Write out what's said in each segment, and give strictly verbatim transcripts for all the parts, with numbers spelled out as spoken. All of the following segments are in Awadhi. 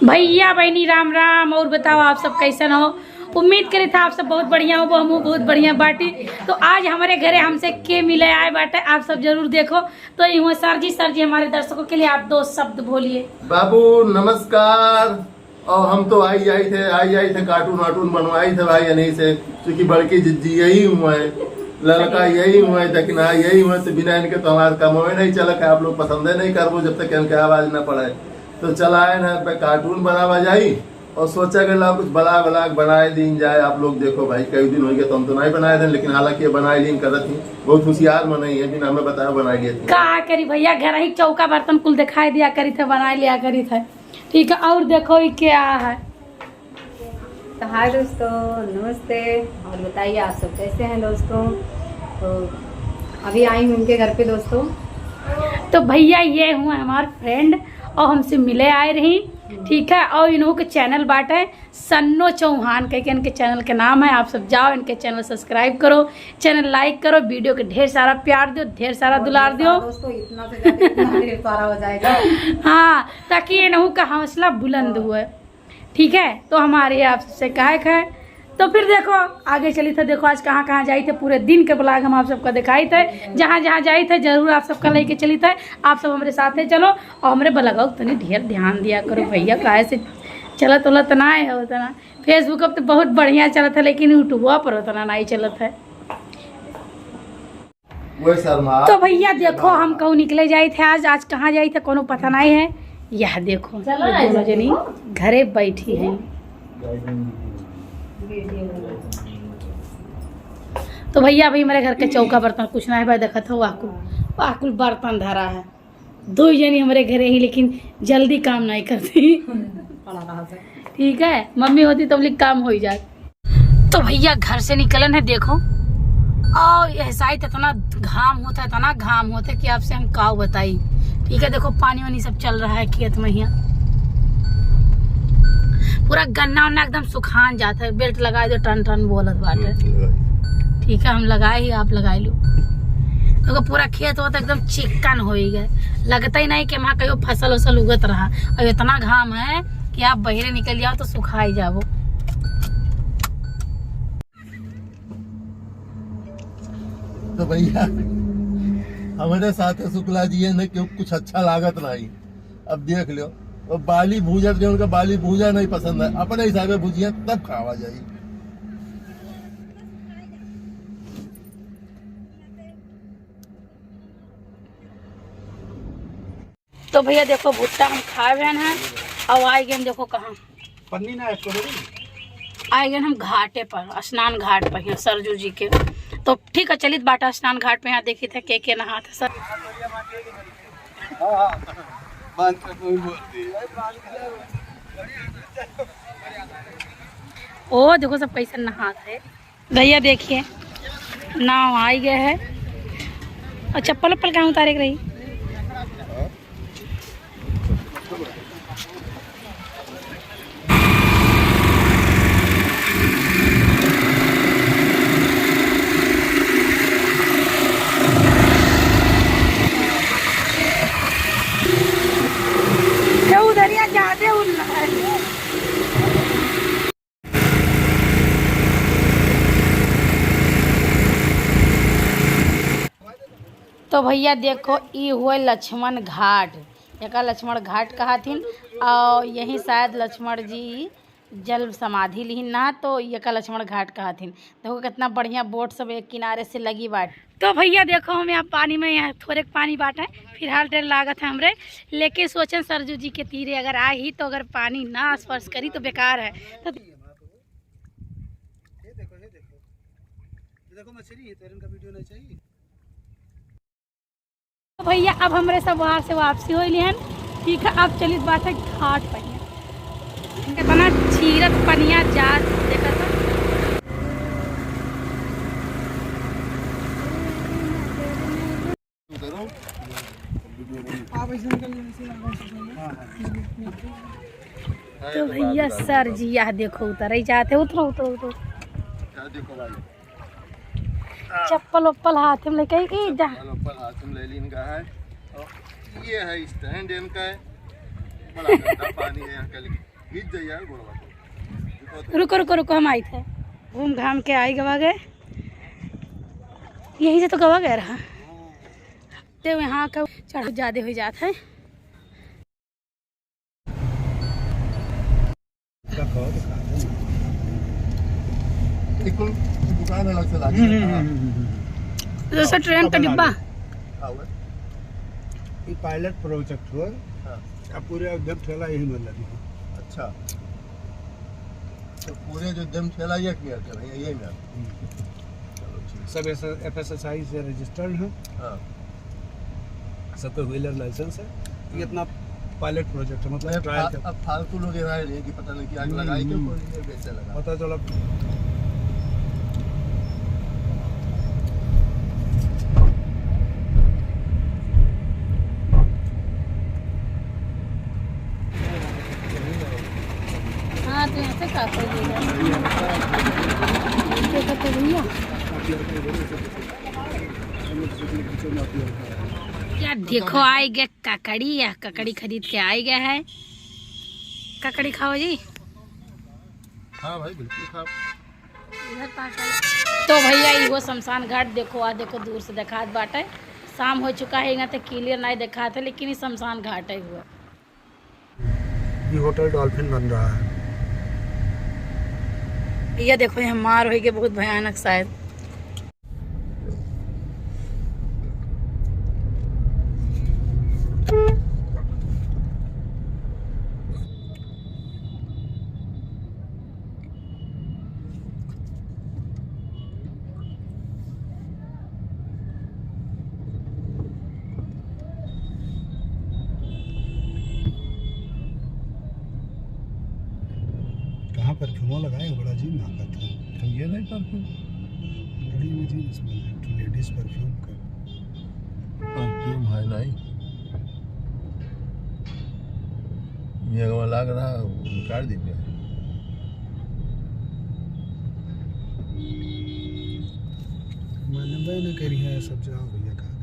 भैया बहिनी राम राम। और बताओ, आप सब कैसन हो? उम्मीद करी था आप सब बहुत बढ़िया हो, हमहू बहुत बढ़िया बाटी। तो आज हमरे घरे हमसे के मिले आए बाटे, आप सब जरूर देखो। तो यूं सर जी, सर जी, हमारे दर्शकों के लिए आप दो शब्द बोलिए। बाबू नमस्कार। और हम तो आई जाई थे, आई जाई थे, कार्टून वार्टून बनवाई थे भाई, यहीं से, क्योंकि बड़की जिज्जी यही हुआ है, लड़का यही हुआ है, दखिना यही हुआ है, तो बिना इनके तो हमारा कमवे नहीं चलत है। आप लोग पसंदे नहीं करबो जब तक इनके आवाज ना पड़े। तो चलाए ना पे कार्टून बनावा जाई और सोचा गया कुछ ब्लॉग व्लॉग बनाए दीन जाए। आप लोग देखो भाई, कई दिन हो गए तो हम तो नहीं बनाए थे, लेकिन हालांकि ये बनाए लीन करत ही, बहुत होशियार मनई है, बिना हमें बताए बनाए लिए थे। का करी भैया, घर ही चौका बर्तन कुल दिखाई दिया करी थे, बनाए लिया करी थे। ठीक है, और देखो ये क्या है। तो हाय दोस्तों, नमस्ते। और बताइए आप सब कैसे हैं दोस्तों। तो अभी आई हूँ उनके घर पे दोस्तों। तो भैया ये हुआ हमार फ्रेंड और हमसे मिले आए रही, ठीक है। और इन्हों के चैनल बाटे सन्नो चौहान कह के इनके चैनल के नाम है। आप सब जाओ इनके चैनल सब्सक्राइब करो, चैनल लाइक करो, वीडियो के ढेर सारा प्यार दो, ढेर सारा दुलार दो दोस्तों, इतना से ज्यादा इतना ढेर सारा हो जाएगा। हाँ, ताकि इन्हों का हौसला बुलंद हुए। ठीक है, तो हमारे आप सबसे कहे है। तो फिर देखो, आगे चली थे, देखो आज कहाँ कहाँ जाई थे, पूरे दिन के ब्लॉग हम आप सबका दिखाई थे, जहाँ जहाँ जाई थे जरूर आप सबका लेके चली थे। आप सब हमरे साथे चलो और हमरे ब्लॉग तनी ढेर ध्यान दिया करो भैया, काहे से चलत उलत ना है उतना। Facebook अब तो बहुत बढ़िया चलत है, लेकिन YouTube पर उतना नहीं चलत है। तो भैया देखो, हम कहूँ निकले जाई थे आज, आज कहाँ जाई थे कोनो पता नहीं है। यह देखो, ये दोनों जनी घरे बैठी हैं। तो भैया अभी हमारे घर के चौका बर्तन कुछ नहीं भाई, देखत हो वाकुल, वाकुल बर्तन धरा है। दो जनी हमारे घरे ही, लेकिन जल्दी काम नहीं करती। ठीक है, मम्मी होती तब लिख काम हो ही जात। तो भैया घर से निकलन है, देखो, और यह साइड इतना घाम होता है, इतना घाम होता है कि आपसे हम का बताई। ठीक है, देखो पानी वानी सब चल रहा है खेत में हियाँ, पूरा गन्ना उन्ना एकदम सुखान जात है, बेल्ट लगा दो टन टन बोलत बाटे। ठीक है, हम लगाए ही, आप लगाए लो। देखो पूरा खेत होता एकदम चिक्कन हो ही गए, लगता ही नहीं कि वहाँ कहीं फसल उसल उगत रहा। और इतना घाम है कि आप बहरे निकल जाओ तो सुखाई जाबो। तो भैया, हमारे साथ है शुक्ला जी है ना, क्यों कुछ अच्छा लागत नहीं। अब देख लो, वो बाली भूजा, जो उनका बाली भूजा नहीं पसंद है, अपने हिसाबे भुजिया तब खावा जाई। तो भैया देखो भुट्टा हम खाए हुए हैं और आए गए देखो कहाँ, पन्नी ना इसको दे दे। आए गए हम घाटे पर, स्नान घाट पर यहाँ सरजू जी के। तो ठीक है, चलित बाटा स्नान घाट पे, यहाँ देखी थे के के नहात है सर। हाँ, हाँ। बांध के कोई बोलती है। ओ देखो सब कैसे नहात है। भैया देखिए, नाव आई गए है। और चप्पल उप्पल कहाँ उतारे के रही? तो उधरिया जाते उन तो भैया देखो, ई हुए लक्ष्मण घाट, एका लक्ष्मण घाट कहथिन। और यहीं शायद लक्ष्मण जी जल समाधि लिहिन ना, तो एका लक्ष्मण घाट कहथिन। देखो कितना बढ़िया बोट सब एक किनारे से लगी बाटे। तो भैया देखो, हम यहाँ पानी में, यहाँ थोड़े पानी बाटे, फिलहाल डर लागत है हमरे, लेकिन सोचें सरजू जी के तीरे अगर आई तो अगर पानी ना स्पर्श करी तो बेकार है। तो ये देखो, ये देखो, ये देखो मछली है, तो इनका वीडियो नहीं चाहिए। तो भैया अब हमरे सब वहाँ से वापसी हो लिहन। ठीक है, अब चलित बाटे घाट पर। कितना चीरत पनिया जात देखत बा। तो भैया सर जी यह देखो उतरे जाते, उतरो उतरो उतरो। क्या देखो भाई? चप्पल उप्पल हाथ में लेके, ए, जा। चप्पल उप्पल हाथ में ले लीन का है। और ये है स्टैंड इनका है। बड़ा गंदा पानी है यहाँ का, लेकिन बीत जाइए गोड़वा को। रुको, रुको, रुको, हम आइत है। घूम घाम के आई गवा गए, यहीं से तो गवा गए रहा। तो यहाँ का चढ़ाव ज्यादा हो जात है। एक दुकान अलग से लागे। हम्म, हम्म, हाँ। हम्म, हम्म, हम्म। जैसे ट्रेन का डिब्बा। हाँ, हुआ। ये पायलट प्रोजेक्ट हुआ। हाँ। अब पूरे एकदम ठेला यही में लगे हैं। अच्छा। तो पूरे जो दम ठेला ये किया कर रहे हैं, यही में। हम्म। चलो, ठीक। सब ऐसे एफ एस एस आई से रजिस्टर्ड हैं। हाँ। सबके व्हीलर लाइसेंस है। ये अपना पायलट प्रोजेक्ट है, मतलब मैं ट्रायल फा-, का। अब फालतू लोग ये राय रहे कि पता नहीं कि आग हम्म, लगाई क्यों, हम्म। कोई ये बेचने लगा। पता चला। हाँ, तो यहाँ से काफी दूर है। क्या कहते भैया? क्या देखो, आए गए ककड़ी, या ककड़ी खरीद के आए गए है। ककड़ी खाओ जी। हाँ भाई, बिल्कुल खाओ। तो भैया, इहो शमशान घाट देखो, आ देखो, दूर से देखात बाटे। शाम हो चुका है, यहाँ तक क्लियर नहीं देखात है, लेकिन ये शमशान घाट है हुआ। ये होटल डॉल्फिन बन रहा है। ये देखो, यहाँ मार होइगे बहुत भयानक शायद। कहाँ परफ्यूमो लगाए हो? बड़ा अजीब महकत है। तो ये नहीं परफ्यूम? बड़ी अजीब smell है, एक ठो लेडीज परफ्यूम का। परफ्यूम है नहीं। ये वो लाग रहा, निकाल दीजिए। मानबे न करी है सब, जाओ भैया, कहाँ पे?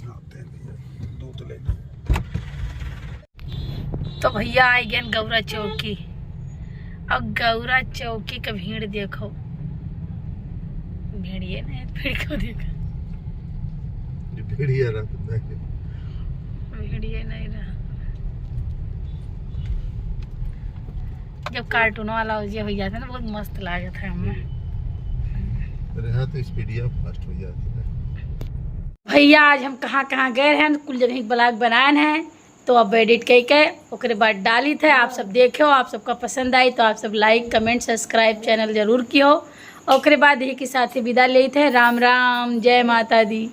हाँ, दे दिया। दूध ले लो। तो भैया, आइ गए गौरा चौकी। अब गौरा चौकी का भीड़ देखो, भीड़िए नहीं, भीड़ को देखो। ये भीड़िया रहा तो नहीं। भीड़िए नहीं रहा। जब कार्टून वाला हो जे हो जाता ना, बहुत मस्त लागत है हमें। अरे हाँ, तो स्पीडिया फास्ट हो जाती है। भैया, आज हम कहाँ कहाँ गए हैं, कुल जगह एक ब्लॉग बनाए हैं। तो अब एडिट कइ के ओकरे बाद डालित है। आप सब देखो, आप सबका पसंद आई तो आप सब लाइक, कमेंट, सब्सक्राइब चैनल जरूर किहो। ओकरे बाद यही के साथ ही विदा लेत है। राम राम, जय माता दी।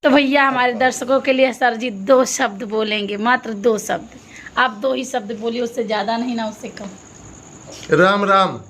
तो भैया, हमारे दर्शकों के लिए सर जी दो शब्द बोलेंगे, मात्र दो शब्द। आप दो ही शब्द बोलिए, उससे ज्यादा नहीं ना उससे कम। राम राम।